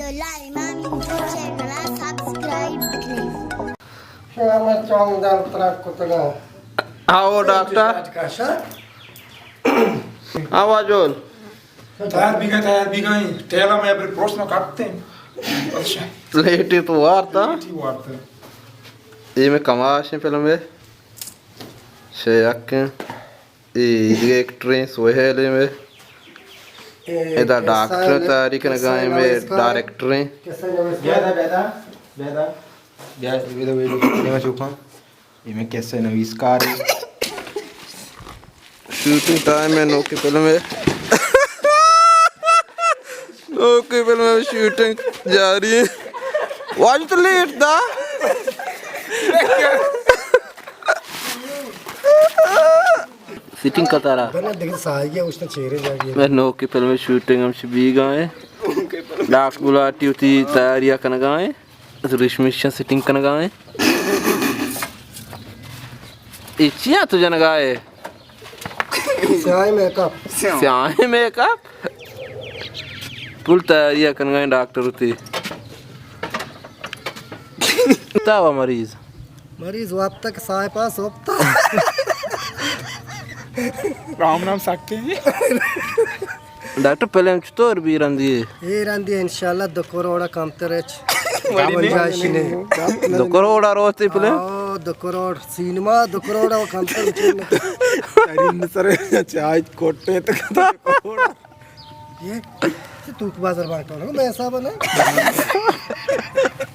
اللہ امام YouTube channel ءَ سبسکرائب بکنیں۔ شما چون دل ترک کتگاں۔ آؤ ڈاکٹر۔ آواز اول۔ تیار بیگا، تیار بیگا، ٹیلا میں ابھی پروس میں کاٹتے ہیں۔ اچھا۔ لیٹی تو وارتا۔ لیٹی وارتا۔ اے میں کماش ہیں فلم میں۔ شے یک ہیں۔ اے دگہ ایکٹریں سہیل ایں مئے۔ ادا ڈاکٹر تیاری کنگا ایں مئے، ڈائریکٹر ایں۔ بیدا، بیدا، بیدا۔ بیا، بیدا، بیدا، بیدا، چوکاں۔ اے مئے قصہ نویسکار ایں۔ شوٹنگ ٹائم ایں، نوکی فلم ایں۔ نوکی فلم ایں، شوٹنگ جاری ایں۔ واجہ تو لیٹ دا۔ سیٹنگ کتارا۔ بنا دگہ ساہگی اوشتن چہرے جاگی۔ مئے نوکی فلم شوٹنگ ہم شی بیگا ایں۔ ڈاکٹر گلاٹی وتی تیاری کنگا ایں۔ ریشمی شان سیٹنگ کنگا ایں۔ اے چیا تو جنگا ایں؟ سیاہیں میک اپ۔ سیاہیں میک اپ۔ پل تیاری کنگا ایں ڈاکٹر وتی۔ تا وا مریض۔ مریض وپتگ ساہ پاس وپتا۔ رام نام سکتے ہیں۔ ڈاکٹر فلم چطور بی رندی؟ اے رندی انشاءاللہ دو کروڑ کمتر اچ۔ گنجائش نے۔ دو کروڑ روتی فلم؟ آو، دو کروڑ سینما، دو کروڑ کمتر اچ۔ ترین سر چاہت کوٹے تک دو کروڑ۔ یہ توک بازار بانٹو نا، میں حساب نا۔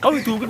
او توک